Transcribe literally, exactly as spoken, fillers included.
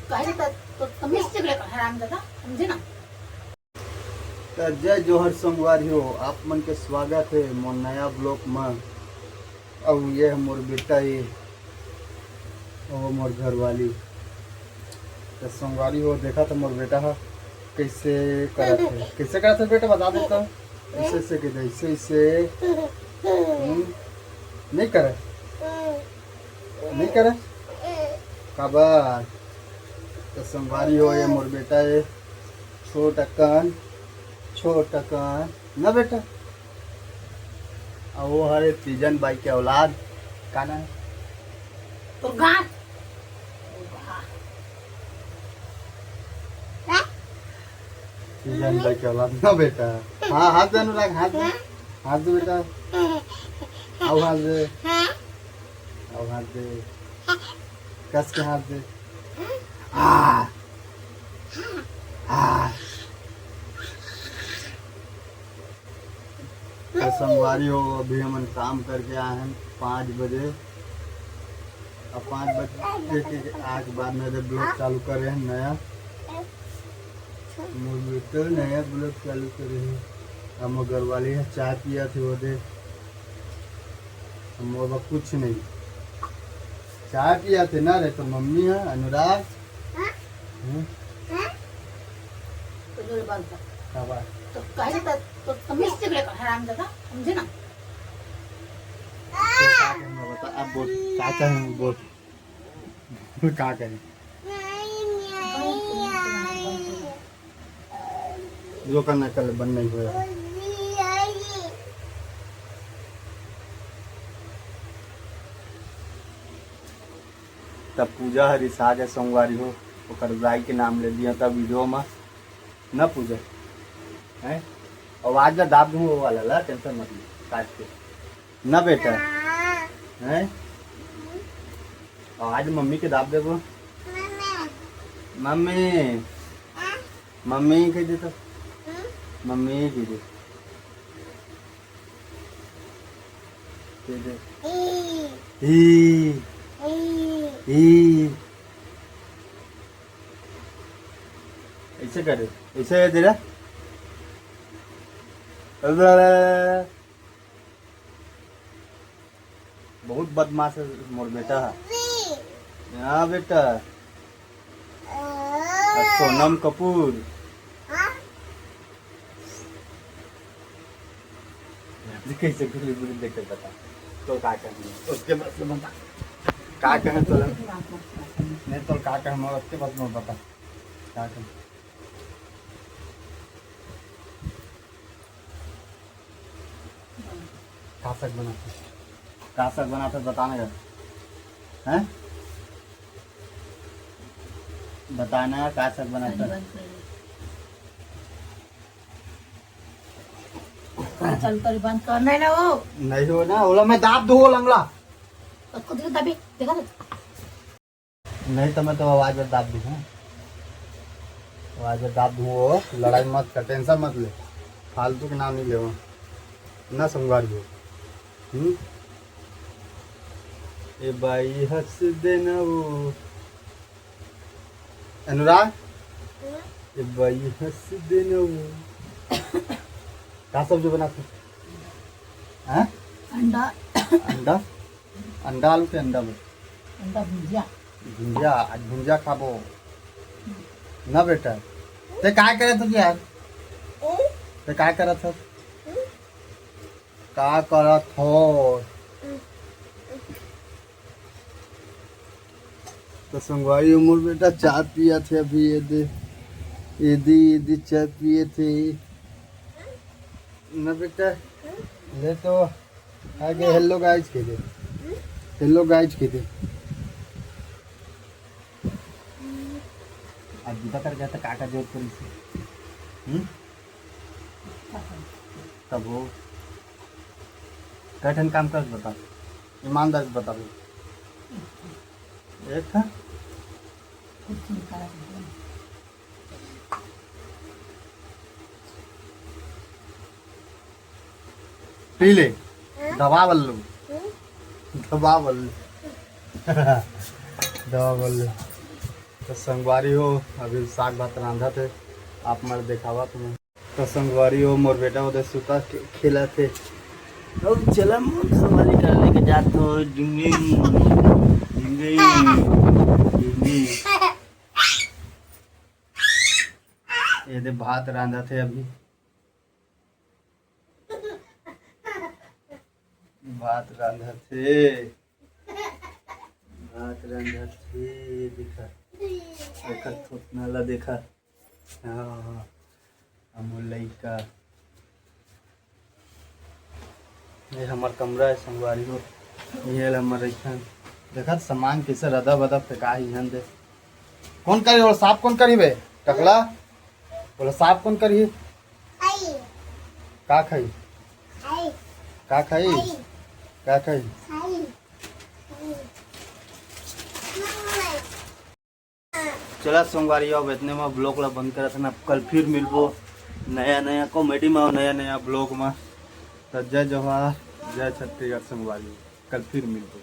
कहे तो, तो, तो मिस्टेक ले हराम दादा, समझे ना? त जय जोहर संगवारी हो, आप मन के स्वागत हे मोर नया ब्लॉग म। अउ ये हे मोर बेटा, ये अउ मोर घरवाली। त संगवारी हो, देखा त मोर बेटा ह कइसे करत हे, कइसे करत हे बेटा, बता दे त। अइसे, अइसे कहि दे, अइसे, अइसे। हम्म, नइ करे, नइ करे। काबर? त संगवारी हो, ये मोर बेटा हे, छोट अकन, छोट अकन ना बेटा। अउ वो हरे तीजन बाई के औलाद, का नाम हे? दुर्गा। तीजन बाई के औलाद ना बेटा। हाँ, हाथ दे अनुराग, हाथ दे, हाथ दे बेटा। अउ हाथ दे, अउ हाथ दे, कस के हाथ दे। हाँ। हाँ। त संगवारी हो, अभी हमन काम करके आए हन पाँच बजे। अब पाँच बजे के, के आए के बाद में ब्लॉग चालू करे हन नया। मोर बेटा नया ब्लॉग चालू करे हे। अब मोर घरवाली ह चाय पियत हे ओदे। अब मोर बर कुछ नहीं। चाय पियत हे ना रे, तो मम्मी ह, अनुराग। हाँ? हम्म? हाँ? तो जो बात बता। का बात? तो कहे तो, तो, तो मिस्टेक लेकर हराम दादा, समझे ना? तो का कहेंगे बता, अब बोल, का कहेंगे बोल। का कहेंगे? जो करना कर ले, बंद नहीं होय। तब पूजा ह रिसा गे संगवारी हो, ओकर दाई के नाम ले दिया तब वीडियो म। ना पूजा, हैं? आवाज ला दाब दूँ वो वाला ला, टेंशन मत ले, काट के। ना बेटा, हैं? आवाज मम्मी के दाब देबो। मम्मी, मम्मी कह दे तो। मम्मी कह दे। कह दे। ई। ई। ई। ऐसे करे, ऐसे दे रहा। बहुत बदमाश है मोर बेटा है। हाँ बेटा। आ, सोनम कपूर। कैसे गुली गुली देख के बता। तो का कहना? उसके बाद में बता। का कहे तो? नहीं तो का कहे, मैं उसके बाद में बता। का कहे? का साग बनाते? का साग बनाते बताना यार। हैं? बताना यार, का साग बनाते? चल, कर बंद कर। नहीं ना वो। नहीं हो ना, ओला मैं दाब दो लंगला। उसको देखो दबे, देखा तो। नहीं तो मैं तो आवाज में दाब दूँ, हाँ। आवाज में दाब दूँ, वो लड़ाई मत कर, टेंशन मत ले, फालतू के नाम नहीं ले ना संगवारी हो। हम्म? ए बाई हंस देना वो। अनुराग? ए बाई हंस देना वो। का सब्जी बनाते? हैं? अंडा। अंडा? अंडा आलू के अंडा में? अंडा भुंजिया। भुंजिया, आज भुंजिया खाबो। ना बेटा, ते काय करत हस यार? ते काय करत हस? का करत हो? तो संगवारी हो, मोर बेटा चाय पियत हे अभी, ये दे, ये दे, ये दे चाय पियत हे। ना बेटा, ले तो आगे hello guys कह दे, hello guys कह दे। आज जुदा कर गया तो का का जरूरत पड़ी से? हम्म? तब वो कठिन काम कर बता, ईमानदार से बता दे। एक था? पी ले। दबा बल्लू। दबा बल्लू। दबा बल्लू। तो संगवारी हो, अभी साग भात रांधत हे, आप मन देखावत हँव। तो संगवारी हो, मोर बेटा ओदे सुता के खेलत हे। अब चला मोर घर वाली कर लेके जात हो। डिंग डिंग, डिंग डिंग, डिंग डिंग। ये दे भात रांधत हे अभी। भात रांधत हे, भात रांधत हे, देखा, देखा थोथना ला देखा। हाँ, हाँ, हाँ। हमर लइका, ये हमर कमरा हे संगवारी हो, ये हमर रहिथन। देखा सामान कैसे रदा बदा फेंका हे इहन दे। कौन करी, ओला साफ कौन करी बे? टकला, ओला साफ कौन करी? का खाई? का खाई? का खाई? चला संगवारी हो, अब इतने में vlog ला बंद करत हन। अब कल फिर मिलबो नया नया comedy में और नया नया vlog में। तो जय जोहार, जय छत्तीसगढ़ संगवारी, कल फिर मिलबो।